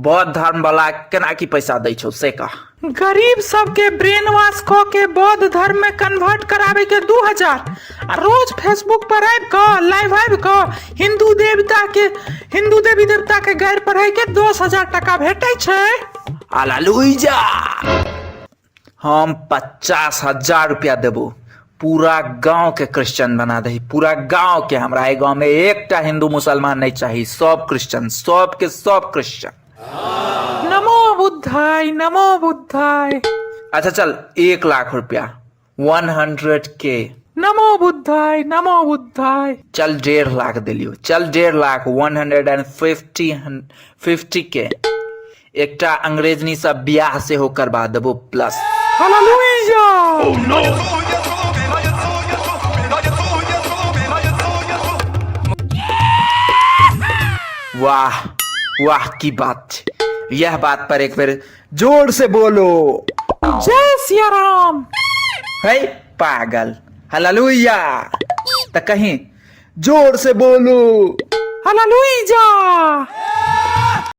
बौद्ध धर्म वाला केना की पैसा दै छौ से कह। गरीब सबके ब्रेन वॉश कऽ के बौद्ध धर्म में कन्वर्ट कराबे के 2000 आ रोज फेसबुक पर आबि कऽ लाइव आबि कऽ हिंदू देवता के हिंदू देवी देवता के गारि पढ़े के 10,000 टका भेटै छै। हालेलुया। हम 50,000 रुपया देबो, पूरा गांव के क्रिश्चियन बना दही, पूरा गांव के। हमरा एहि गांव में एकटा हिंदू मुसलमान नहीं चाही, सब क्रिश्चियन, सब के सब क्रिश्चियन। नमो बुद्धाय, नमो बुद्धाय। अच्छा चल, 1 लाख रुपया, 100 के। नमो बुद्धाय, नमो बुद्धाय। चल 1.5 लाख दिलियो, चल 1.5 लाख, 150, फिफ्टी के। एकटा अंग्रेजनी से बियाह सेहो करबा देबो प्लस। हालेलुया। वाह वाह की बात छै। यह बात पर एक बेर जोर से बोलो जय सिया राम। है पागल, हालेलुया त कहीं जोर से बोलो हालेलुया।